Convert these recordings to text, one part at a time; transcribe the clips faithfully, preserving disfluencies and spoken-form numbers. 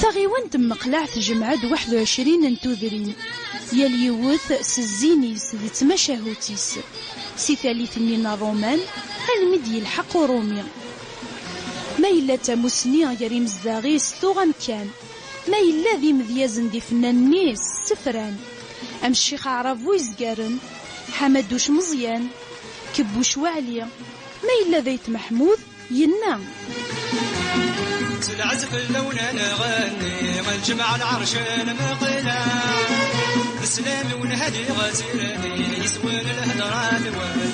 Taɣiwant n Meqlaɛ tejmeɛ-d waḥed u ɛecrin n tudrin, yal yiwet s zzin-is d tmacahut-is, si tallit-nni n Ṛṛuman almi d-yelḥeq Uṛumi. Ma yella d tamussni gar imezdaɣ-is tuɣ amkan, ma yella d imedyazen d ifennanen-is ssefran, am Ccix Aɛrab bu Izgaren, Ḥamaduc Meẓyan, Kebbuc Waɛli, ma yella d Ayt Meḥmud, yenna. S lɛezf fell-awen ad nɣenni, lǧemɛa lɛerc n Meqla. D sslam-nwen hadi ɣer tirni, yeswen lhedra d wanna.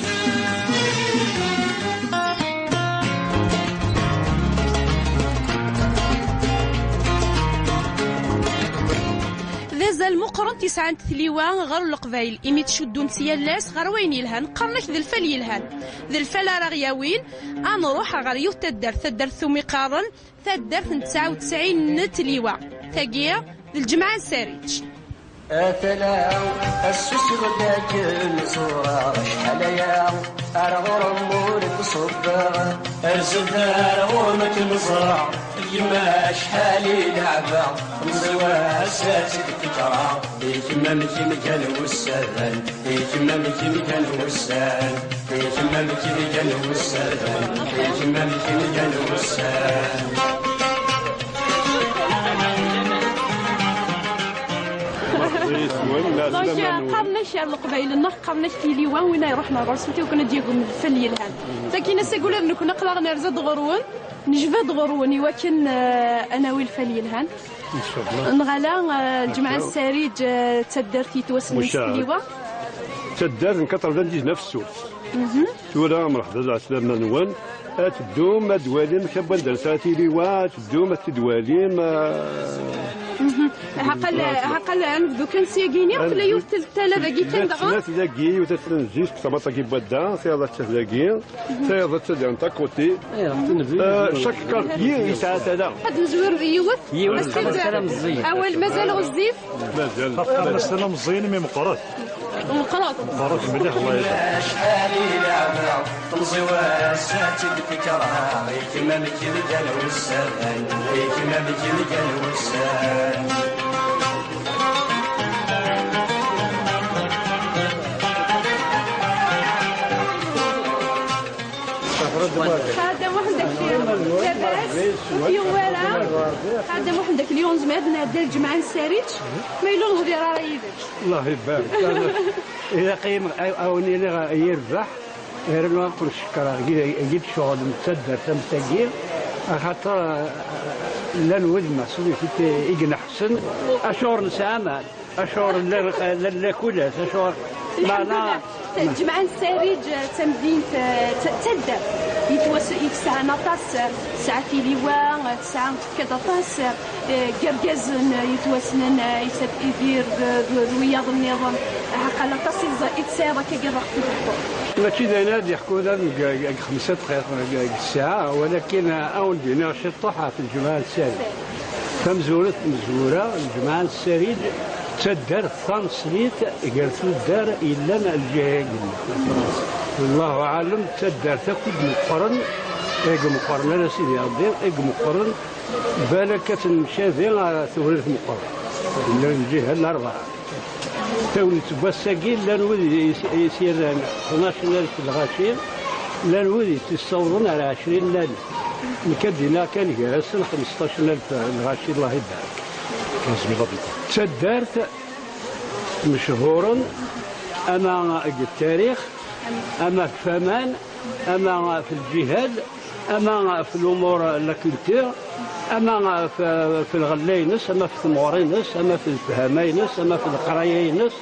D azal meqqren i sɛant tliwa ɣer Leqbayel, imi ttcuddunt yal ass ɣer wayen yelhan, qqaren-ak d lfal yelhan. D lfal ara ɣ-yawin, ad nruḥ ɣer yiwet taddart, taddart tumi qqaren taddart n tesɛa u tesɛin n tliwa. Tagi, d lǧemɛa n Sariǧ. Atala, assusem-d akken ẓureɣ acḥal aya, ar ɣur-m ur d-ṣubbeɣ. Rzu-d ar ɣur-m akken ẓreɣ, yemma acḥal i leɛbeɣ, temẓi wass-a tt-id-tekreɣ, i kemmam-ik mgal wussan, i kemmam-ik mgal wussan, i kemmam-ik mgal wussan, i kemmam-ik mgal wussan. Donc, qqaren-ak ar Leqbayel-nneɣ, qqaren-ak tiliwa, win ay iruḥen ɣer ɣur-sent i wakken ad d-yagem lfal yelhan. Sakin ass-agi ula d nekkni aql-aɣ nerza-d ɣur-wen, nejba-d ɣur-wen i wakken, eh, ad nawi lfal yelhan. Ncallah. Neɣ ala, eh, lǧemɛa n Sariǧ, eh, d taddart yettwassnen s tliwa. Taddart n quatre-vingt-dix-neuf ssuq. Tura, mreḥba d lɛeslama-nwen. Ad teddum, ad d-twalim, kra n wanda ara tiliwa, ad teddum, ad t-id-twalim, ah. Ḥaqal, ḥaqal, ad nebdu kan s yagini, tella yiwet n tala dagi kan daɣen. Tella snat dagi, yiwet attan zik, tamaṭ-agi n wadda, tayeḍ attan dagi, tayeḍ attan à côté. Euh, chaque quartier yesɛa tala. Ad nezwir di yiwet. Yiwet, xaṭer tala meẓẓiyet. Awal mazal ɣezzif. Mazal. Xaṭer tala meẓẓiyen, mi meqqret. Meqqret. Meqqret mliḥ, Allah ibarek. Acḥal i leɛbeɣ, temẓi wass-a tt-id-tekreɣ, i kemmam-ik mgal wussan, i kemmam-ik mgal wussan. Xadda Muḥend Akli, labas, ur t-yuɣ wara. Xadda Muḥend Akli, ur nezmir ad nɛeddi lǧemɛa n Sariǧ, ma yella ur nehdir ara yid-k. Allah ibarek. Ilaq-iyi a-, a-, a-, awen-iniɣ yirbeḥ, rnu ad ken-cekkreɣ, gi, gi d-tceɣlem d taddart am tagi, axaṭer, eh, llan wid meḥsub i t-, i ineḥsen, acuɣer nesɛa aman. Acuɣer llan, llan lakulat, acuɣer, meɛna, lǧemɛa n Sariǧ, eh, d tamdint, eh, d ta-, d taddart, yettwas-, yesɛan aṭas, eh, tesɛa tiliwa, eh, tesɛa, tefka-d aṭas, eh, n yergazen, eh, yettwassnen, eh, Isat Idir d, d, d wiyaḍ nniḍen. Eh, aql aṭas i tẓa-, i tesɛiḍ akka ɣef tebḥirt. Mačči d ayen ad yeḥku da deg, deg xemsa dqayeq, deg, deg ssaɛa, walakin, eh, ad wen-d-iniɣ ciṭṭuḥ ɣef lǧemɛa n Sariǧ. Tamezwarut n tmezwura, lǧemɛa n Sariǧ d taddart taneṣlit gar tuddar yellan lǧiha-agi-nni. Wallahu aɛlem, d taddart akk i imeqqren, i imeqqren ara Sidi Ṛebbi, i imeqqren, balak ad tt-nemcabi ɣer Tewrirt Meqqren. Llan lǧiha n Larebɛa. Tagnit n wass-agi, llan wid i s-, i s-yerran tnac alef lɣaci, llan wid i tt-yessawḍen ar ɛecrin alef. Nekk ad d-iniɣ kan gar-asen xmesṭac alef lɣaci, Allah ibarek. D taddart mechuren, ama deg ttarix, ama f waman, ama f lǧihad, ama f lumuṛ n la culture, ama f, f lɣella-ines, ama f tmuɣri-ines, ama f lefhama-ines, ama f leqraya-ines,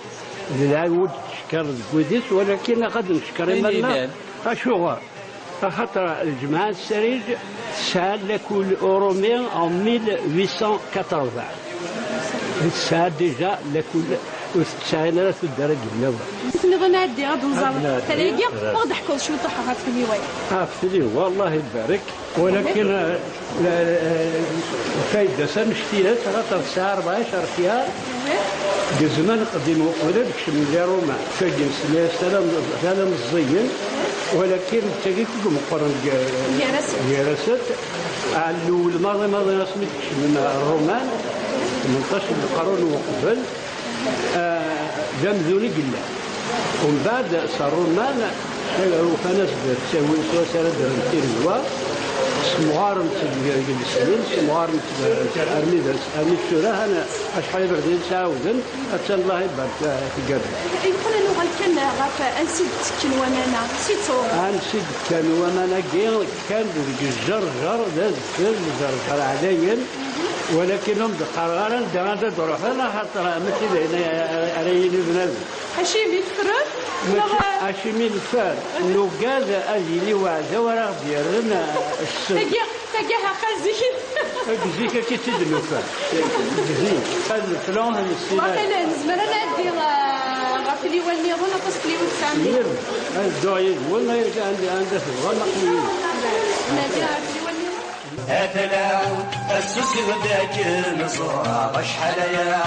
d lɛawed tcekker deg wid-is, walakin ad ncekker iman-nneɣ. Acuɣer? Axaṭer lǧemɛa n Sariǧ tesɛa lakul urumi en mille huit cent quatre-vingts. Tesɛa déjà lakul ur t-tesɛin ara tuddar-agi nniḍen. Nniḍen ɛeddi, ad nẓer tala-agi, ad ɣ-d-teḥkuḍ cwiṭ ɣef tliwa. Ɣef tliwa, Allah ibarek. Walakin, eh, la, eh, lfayda-s annect-ilat, axaṭer tesɛa rebɛac ar tyar, deg zzman qdim uqbel ad kecmen di Ruma, tagi nesla-as tala, tala meẓẓiyen, Walakin d tagi i meqqren deg gar-asent. Gar-asent, ɛellul maḍi maḍi asmi d-kecmen Ṛṛuman, tmenṭac n leqrun uqbel, ah, d amdun i yella. Umbeɛd, s Ṛṛuman, ufan-as-d ttawil s wass ara d-rren Tiregwa, semɣaren-tt deg, deg lesnin, semɣaren-tt armi d, armi d tura, han acḥal iberdan sɛawden, attan Allah ibarek, ah, tgerrez. Yeqqel ad nuɣal kan ɣef ansi d-ttekken waman-a, si ttṛuḥ. Ansi d-kkan waman-agi, kkan deg Ǧerǧer, d adfel n Ǧerǧer ɛlayen, walakin ur m-d-qqareɣ ara anda, anda d-ruḥen, axaṭer mačči d ayen ara, ara yini bnadem. Acimi teffrem? Mačči neɣ acimi neffer, nugad ad yili uɛdaw ara ɣ-d-yerren, eh, ssem. Tagi, tagi haqa zik. Deg zik akka i tt-id-nufa. Deg zik. Ad nefru, ad nessin. Waqila nezmer ad nɛeddi, eh, ɣef tliwa nniḍen, aṭas tliwa tesɛam. Yir, ad dduɣ yid-wen, anda, anda tebɣam, aql-iyi. Nɛeddi ɣef tliwa nniḍen. Atala, fessus iɣeddaken ẓur acḥal aya,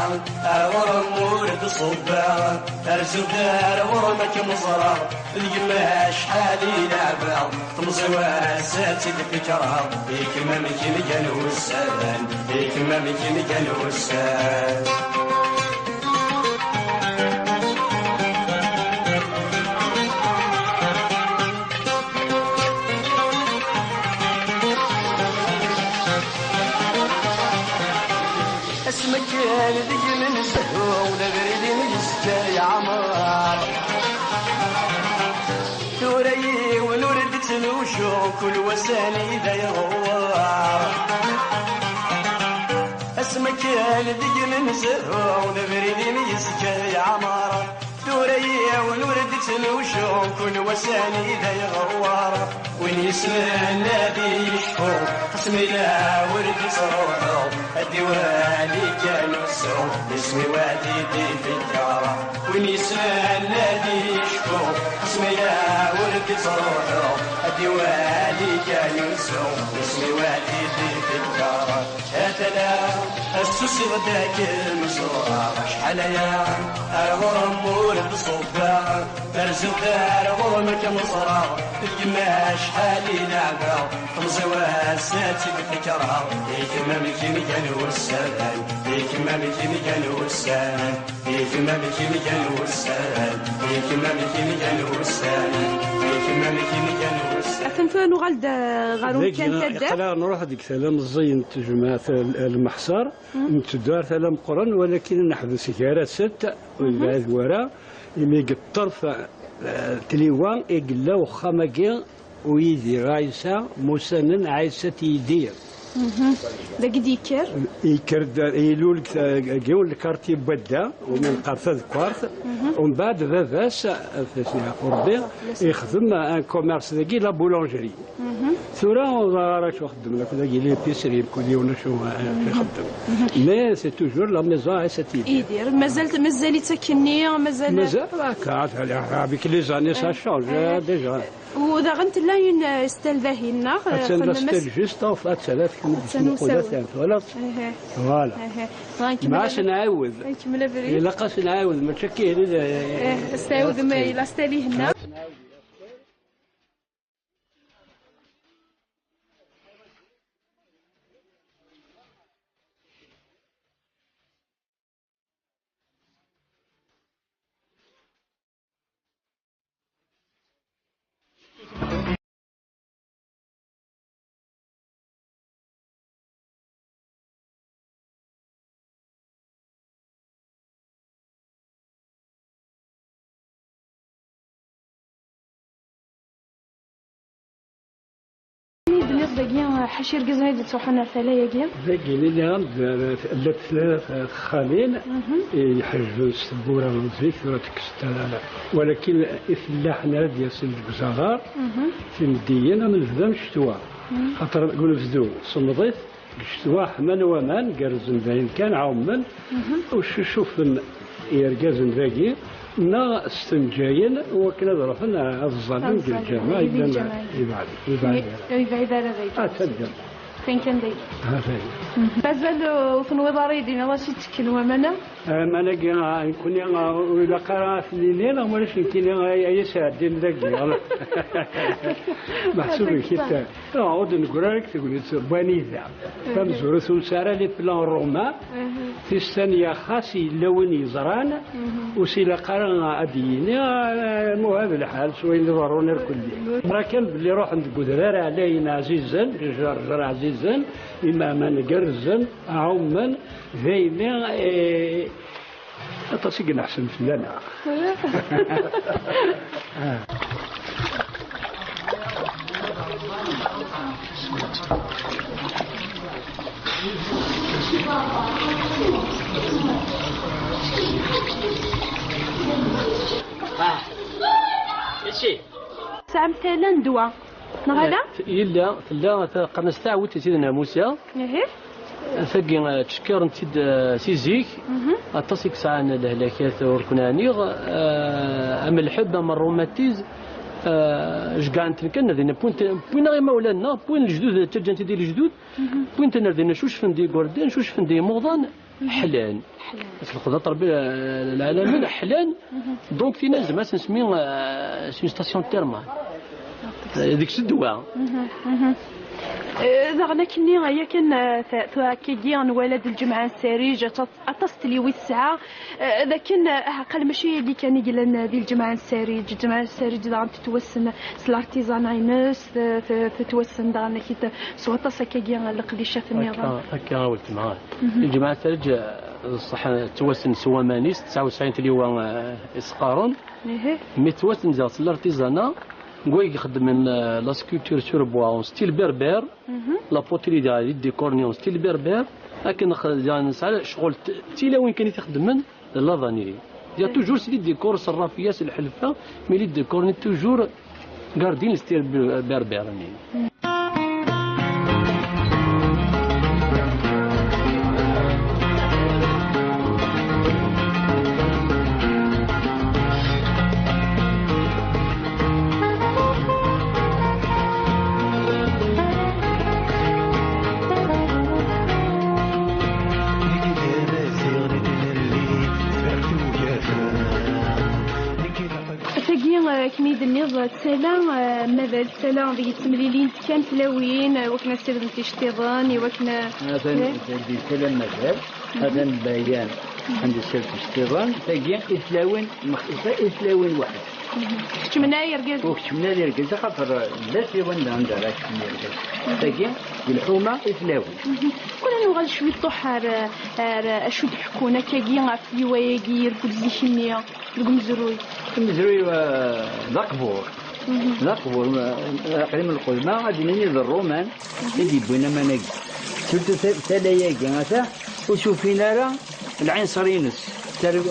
ar ɣur-m ur d-ṣubbeɣ, terzuḍ ar ɣur-m ad kem-ẓreɣ, d gma acḥal i leɛbeɣ, temẓi wass ad tt-id-fikreɣ, i kemm amek i m-gan wussan, i kemm amek i m-gan wussan. Asmakal deg imenzehu, d abrid-im yezga yeɛmer. Tura yiwen ur d-ittnucu, kul wass anida iɣewwer. Asmakal deg imenzehu, d abrid-im yezga yeɛmer. Tura yiwen ur d-ittnucu, kul wass anida iɣewwer. Win yessnen ad yecfu, asmi la ur d-ittruḥu, ad iwali kan usu, isem-iw ad d-ifekker. Win yessnen ad yecfu, asmi la ur d-ittruḥu, ad iwali kan usu, isem-iw ad d-ifekker. Atala, fessus iɣeddaken ẓur acḥal aya, ar ɣur-m ur d-ṣubbeɣ, terziḍ ar ɣur-m ad kem-ẓreɣ, d gma acḥal i leɛbeɣ, temẓi wass ad tt-id-fikreɣ, i kemm amek i m-gan wussan, i kemm amek i m-gan wussan, i kemm amek i m-gan wussan, i kemm amek i m-gan wussan, i kemm amek i m-gan wussan. Atan tura nuɣal-d, eh, ɣer umkan taddart. Aql-aɣ nruḥ deg tala meẓẓiyen n tejmaɛt l-, Lmeḥṣer, netteddu ar tala meqqren, walakin neḥbes gar-asent, ur yebɛid wara, imi deg ṭṭerf, eh, tliwa i yella uxxam-agi u Yidir Ɛisa, Musanen Ɛisa T. Yidir. Dagi d-yekker? Yekker-d, ilul deg ta-, deg yiwen lkarti n Wadda, umi neqqar Tadekkart. Umbeɛd baba-s, ad as-yeɛfu Rebbi, ixdem un commerce dagi, la boulangerie. Tura ur ẓriɣ ara acu xeddmen akk dagi, l'épicerie, mkul yiwen acu, eh, ixeddem. Mais c'est toujours la maison à cette idée. Yidir, mazal, mazal-itt akkenni, mazal. Mazal, akka, avec les années, ça change, eh, déjà. U daɣen tella une, eh, stèle dahin, neɣ, eh, attan la stèle juste en face, attan, attan, twalaḍ? Voilà. Ma ad s-nɛawed. Ilaq ad s-nɛawed, mačči akka, eh, eh, ad s-tɛawdem, eh, la stèle ihenna. I d-tenniḍ dagi, ḥaca irgazen ay d-yettruḥun ar tala-agi? Dagi, nniɣ-am-d, llant tlata texxamin i iḥejben s tewwura n zik, tura tekkes-d tala. Walakin ifellaḥen ara d-yasen deg uzaɣar, timeddiyin, ad nebdu ccetwa. Xaṭer deg unebdu, semmeḍit, deg ccetwa ḥman waman, gerrzen dayen kan, ɛummen, ucucufen yergazen dagi, neɣ stenǧayen wakken ad ruḥen ad ẓẓallen deg lǧameɛ yellan ibeɛden, ur yebɛid ara. Atan da. Kan kan dagi. Mazal ur tenwiḍ ara i d-tiniḍ acu ttekken waman-a? Aman-agi, ah, nekkni, ah, ur ilaq ara ad ten-nini, neɣ ulac nekkini ay, ay asɛeddin dagi. Meḥsub nekk it-, ah, ur d-neggra ara deg tegnit n wanida. Tamezwarut ur nesɛi ara les plans romains. Tis tanya xas yella win yeẓran, ur s-ilaq ara ad d-yini, ah, muha d lḥal s wayen iḍerrun irkelli. Neẓra kan belli ruḥen deg udrar ɛlayen ɛzizen, ijrjar ɛzizen, imeɛman gerrzen, ɛummen, daymi, eh, aṭas i ineḥsen fell-aneɣ. Tesɛam tala n ddwa, neɣ ala? Yella, tella, qqaren-as taɛwit i Sidna Musa. Ihi. Tagi, eh, ttcekkiren-tt-id, eh, si zik. Aṭas i yesɛan lehlakat ur ken-ɛniɣ, eh, am lḥebb, am rrumatizm, eh, ceggɛen-ten kan ar dinna, wwin-aɣ imawlan-nneɣ, wwin lejdud, ttaǧǧan-t-id i lejdud, wwin-ten ar dinna, cucfen-d igerdan, cucfen-d imuḍan, ḥlan. Ḥlan. Ad t-lxeḍ Rebbi, eh, lɛalamin, ḥlan. Donc, tinna nezmer ad s-nsemmi, eh, c'est une station thermale. Eh, deg-s ddwa. Eh, daɣen akkenni, yakan, eh, ta-, tura akkagi nwala-d lǧemɛa n Sarij, aṭas, aṭas n tliwi tesɛa. Eh, dakken, eh, aḥeqqal mačči ayagi kan i yellan, eh, di lǧemɛa n Sarij. Lǧemɛa n Sarij daɣen tettwassen s l'artisanat-ines, t-, t-, tettwassen daɣen akit s waṭas akkagi n leqdicat nniḍen. Akka, akka a weltma. Lǧemɛa n Sarij, eh, ṣṣeḥ, tettwassen s waman-is, tesɛa u tesɛin tliwa, eh, i s-qqaren. Mi tettwassen daɣ s l'artisanat, n way ixeddmen, eh, la sculpture sur bois en style berbère, la poterie daɣ d décor-nni en style berbère, akken x-, daɣ nesɛa ccɣel t-, d tilawin kan i t-ixeddmen, d la vanille. Il y a toujours s les décors, s rrafiyat, s lḥelfa, mais les décors-nni toujours gardin le style be-, berbère-nni. Tagi, eh, akken i d-tenniḍ, d tala, eh, mazal d tala deg yettemlilin kan tlawin, eh, wakken ad sirdent iceṭṭiḍen, i wakken, eh, atan, eh? Di tala mazal, atan Bayan, anda sirt iceṭṭiḍen, tagi i tlawin, mexsusa i tlawin waḥed. Keččmen ay irgazen. Ur keččmen ay irgazen, xaṭer, eh, d asiwan d anda ara keččmen irgazen. Tagi, d lḥuma i tlawin. Kul ad nuɣal cwiṭuḥ ar, ar acu d-ḥekkun akkagi ɣef tliwa-agi, irkul zik-nni. Deg umezruy. Amezruy, eh, d aqbur. D aqbur, eh, aqdim lqudma, ad d-nini d Rruman i d-yewwin aman-agi. Surtout ta-, tala-agi, ata, ur s-ufin ara lɛinṣer-ines, ter-,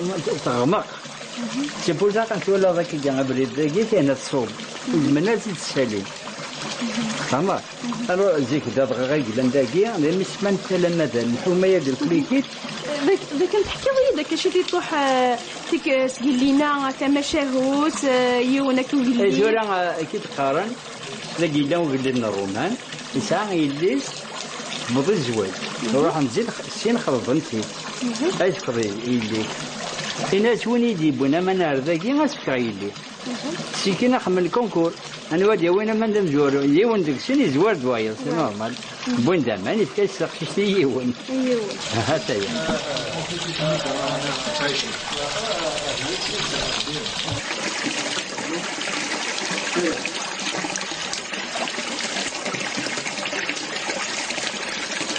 teɣmeq. C'est pour ça kan twalaḍ akka abrid-agi, kan tṣub. Ur zmiren ara ad tt-id-ssalin. Tfehmeḍ? Alors, zik d adɣaɣ i yellan dagi, d imesman tala mazal, lḥuma-agi lklikit. Dak-, dakken teḥkiḍ-iyi-d akka ciṭ iṭuḥ, eh, tik-, eh, sgellina, tamacahut, eh, yiwen akka ugellid. Eh, tura, eh, akka i d-qqaren, dagi yella ugellid n Ṛṛuman, yesɛa yelli-s, tewweḍ i zzwaǧ. Ruḥen zzin, sin xeḍben-tt-id. Ay tefkeḍ i yelli-k. Ini-as win i d-yewwin aman ar dagi, ad s-fkeɣ yelli-k. Sikin axemmem lkunkur. Anwa d-yawin aman d amezwaru? Yiwen deg-sen yezwar-d wayeḍ, c'est normal. Wwin-d aman, yefka-as taqcict i yiwen. I yiwen. Aha, ta-ya.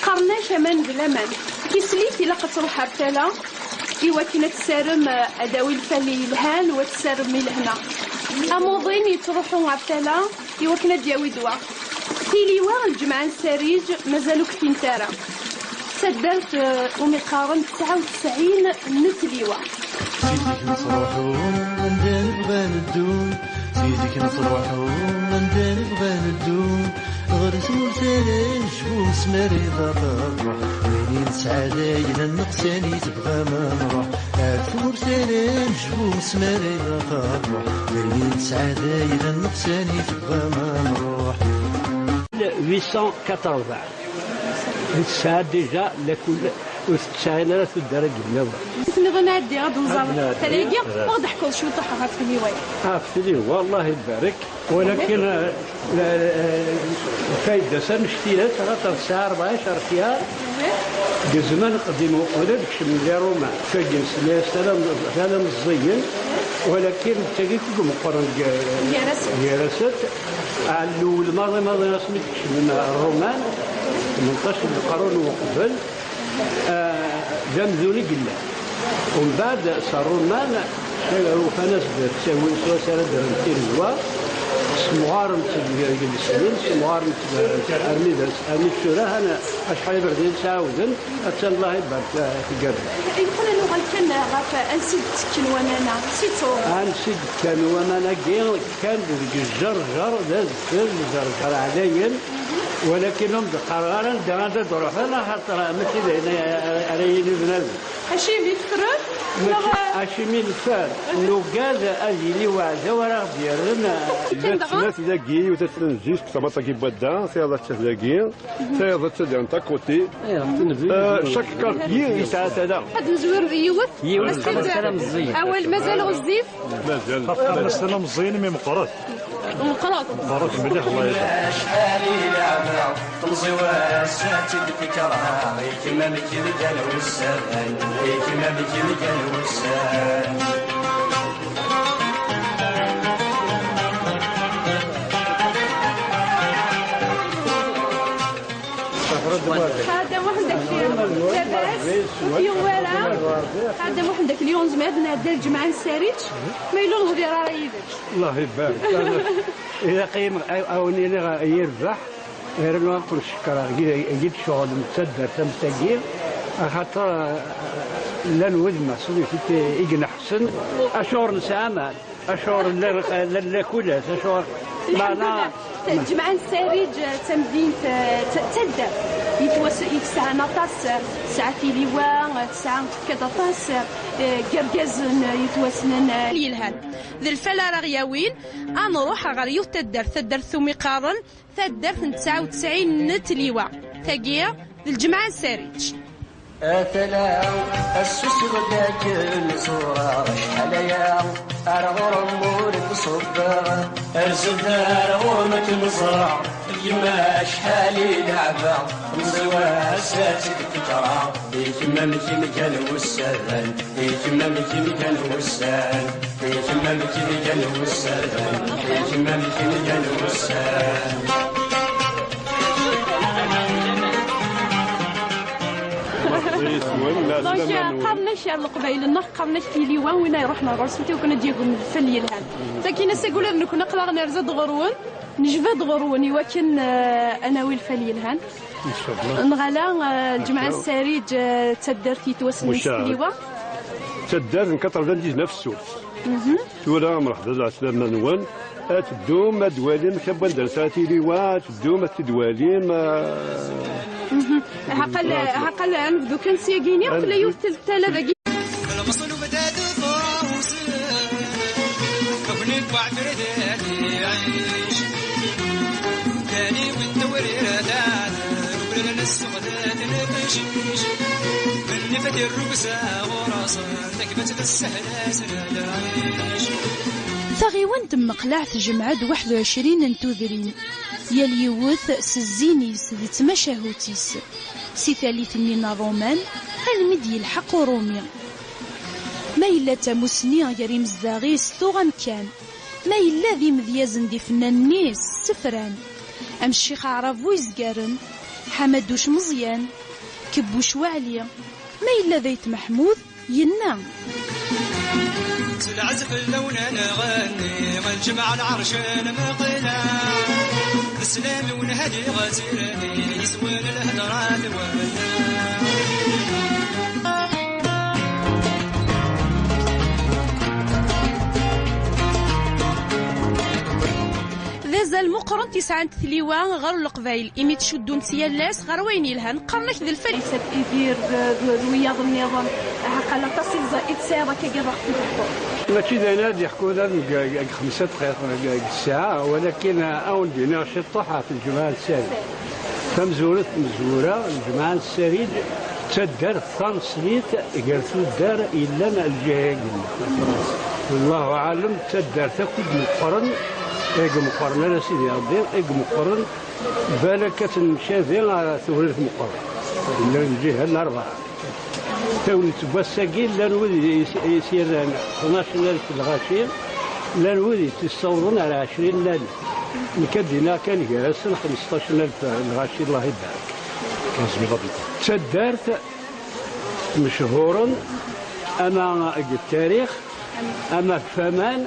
Qqaren-ak aman d laman. Tislit ilaq ad truḥ ar tala. Iwakken ad tessarem, eh, ad d-tawi lfal yelhan, u ad tessarem i lehna. Amuḍin yettruḥu ɣer tala iwakken ad d-yawi ddwa. Tiliwa, lǧemɛa n Sarij, mazal ur kfint ara. Taddart, eh, umi qqaren tesɛa u tesɛin n tliwa. Si zik nettruḥu anda nebɣa neddu, si zik nettruḥu anda nebɣa neddu. Ɣer tmurt ara necbu s mari d aṭerruḥ, win i nesɛa d ayen nneqsan i tebɣam ad nruḥ. Ar tmurt ara necbu s mari d aṭerruḥ, win i nesɛa d ayen nneqsan i tebɣam ad nruḥ. Huit cent quatre-vingts. Tesɛa déjà lakul, ur tesɛin ara tuddar akken nniḍen. Tenniḍ ad nɛeddi ad nẓer tala-agi, ad ɣ-d-teḥkuḍ cwiṭ ɣef tliwa-ya. Ɣef tliwa, Allah ibarek. Walakin, eh, eh, lfayda-s annect-ilat, axaṭer tesɛa rebɛa-ɛecr xyar, deg zzman qdim uqbel ad kecmen di Ruma. Tagi nesla-yas tala, tala meẓẓiyen, walakin d tagi i meqqren deg, gar-asent. Gar-asent. Ɛellul maḍi maḍi asmi d-kecmen Ṛṛuman, tmenṭac n leqrun uqbel, ah, d amdun i yellan. Umbeɛd, s Ṛṛuman, ufan-as-d ttawil s wass ara d-rren Tiregwa, ssemɣaren-tt deg, deg lesnin, ssemɣaren-tt armi d, armi d tura, han acḥal iberdan i sɛawden, attan Allah ibarek, ah, tgerrez. Yeqqel ad nuɣal kan ɣef ansi d-ttekken waman-a, si ttṛu. Ansi d-kkan waman-agi, kkan-d deg Ǧerǧer, d adfel, Ǧerǧer ɛlayen, walakin ur m-d-qqareɣ ara anda ad d-ruḥen, axaṭer mačči d ayen ara, ara yili bnadem. Acimi teffrem? Mačči acimi neffer, nugad ad yili uɛdaw ara ɣ-d-yerren. Llant snat dagi, yiwet attan zik, tamaṭ-agi n wadda, tayeḍ attan dagi, tayeḍ attan d'un côté. Euh, chaque quartier yesɛa tala. Ad nezwir di yiwet? Yiwet, Ass-a tala meẓẓiyen. Awal mazal ɣezzif? Mazal. Tafeqqamest-a meẓẓiyen imi meqqret. Meqqret. Meqqret mliḥ, Allah ibarek. Acḥal i leɛbeɣ, temẓi wass ad tt-id-tekreɣ, i kemm amek i d-gan wussan, i kemm amek i d-gan wussan. Xadda Muḥend Akli, labas, ur t-yuɣ wara. Xadda Muḥend Akli, ur nezmir ad nɛeddi lǧemɛa n Sariǧ, ma yella ur nehdir ara yid-k. Allah ibarek. Ilaq-iyi a-, a wen-iniɣ yirbeḥ, rnu ad ken-cekkreɣ, gi-, gi d-tceɣlem d taddart am tagi, axaṭer, eh, llan wid meḥsub i t-, i ineḥsen, acuɣer nesɛa aman. Acuɣer llan, llan lakulat, acuɣer? Lḥemdullah. Lǧemɛa n Sariǧ, eh, d tamdint, eh, d ta-, d taddart yettwas-, yesɛan aṭas, eh, tesɛa tiliwa, eh, tesɛa, tefka-d aṭas, eh, eh, n yergazen, eh, yettwassnen, eh. Yelhan. D lfal ara ɣ-yawin, ad nruḥ ɣer yiwet taddart, taddart tumi qqaren taddart n tesɛa u tesɛin n tliwa. Tagi, d lǧemɛa n Sariǧ. A tala, ass usseɣ-d akken ẓureɣ acḥal aya, ar ɣur-m ur d-ṣubbeɣ. Rzu-d ar ɣur-m akken ẓreɣ, gma acḥal i leɛbeɣ, temẓi wass ad tt-id-tekreɣ, i kemm amek i m-gan wussan, i kemm amek i m-gan wussan. I kemm amek i d-gan wussan, i kemm amek i d-gan wussan. Donc, qqaren-ak ar Leqbayel-nneɣ, qqaren-ak tiliwa, win ay iruḥen ɣer ɣur-sent i wakken ad d-yagem lfal yelhan. Sakin ass-agi ula d nekkni aql-aɣ nerza-d ɣer-wen, nejba-d ɣer-wen i wakken, eh, ad nawi lfal yelhan. Ncallah. Neɣ ala, eh, lǧemɛa n Sariǧ, eh, d taddart yettwassnen s tliwa? Taddart n quatre-vingt-dix-neuf sort. Tura, mreḥba d lɛeslama-nwen. Ad teddum, ad twalim, kra n wanda nesɛa tiliwa, ad teddum, ad t-id-twalim, ah. Ḥaqal, ḥaqal, ad nebdu kan s yagini, tella yiwet n tala dagi. Lmeṣlub d adfus, agni n uɛefrid ad iɛic. Taniwin tawrirt ad nuklal nessuɣdat nefcic. Mennif ad irrugza ɣur-sen, takbat d ssehla-s n lɛic. Taɣiwant n Meqleɛ tejmeɛ-d waḥed u ɛecrin n tudrin, yal yiwet s zzin-is d tmacahut-is. Si tallit-nni n Ṛṛuman almi d-yelḥeq Uṛumi. Ma yella d tamussni gar imezdaɣ-is tuɣ amkan, ma yella d imedyazen d ifennanen-is ssefran, am Ccix Aɛrabu Izgaren, Ḥamaduc Meẓyan, Kebbuc Waɛli, ma yella d Ayt Meḥmud, yenna. S lɛezf fell-awen ad nɣenni, lǧemɛa lɛerc n Meqleɛ. D sslam i wen-hadiɣ tirni, yeswan lhedra-nwen. D azal meqqren i sɛant tliwa ɣer Leqbayel, imi ttcuddunt yal ass ɣer wayen yelhan, qqaren-ak d lfal. Idir d, d, d wiyaḍ nniḍen, aql-aɣ aṭas i tẓa-, i tesɛiḍ akka i ɣef tbeṭṭu. Mačči d ayen ad yeḥku d deg, deg xemsa dqayeq deg, deg ssaɛa, walakin, ah, ad wen-d-iniɣ ciṭṭuḥ ɣef lǧemɛa n Sariǧ. Tamezwarut n tmezwura, lǧemɛa n Ssarid d taddart taneṣlit gar tuddar yellan lǧiha-agi-nneɣ. Wallahu aɛlem, d taddart akk i d-meqqren, i d-meqqren, ala Sidi Ṛebbi, i d-meqqren, balak ad ten-ncabi ɣer Tewrirt Meqqren. Yellan lǧiha n rebɛa. Tagnit n wass-agi, llan wid i s-, i s-yerran tnac alef lɣaci, llan wid i tt-issawḍen ar ɛecrin alef. Nekk ad d-iniɣ kan gar-asen xmesṭac alef lɣaci, Allah ibarek. Taddart mechuren ama deg tarix, ama deg faman,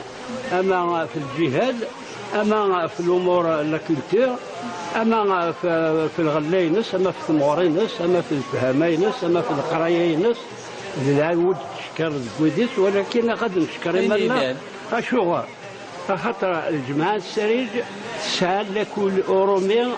ama f lǧihad, ama f l'umur, la culture, ama f, f lɣella-ines, ama f tmuɣri-ines, ama f lefhama-ines, ama f leqraya-ines, d lɛawed tcekker deg wid-is, walakin ad ncekker iman-nneɣ. Acuɣer? Axaṭer lǧemɛa n Ssarid tesɛa lakul urumi en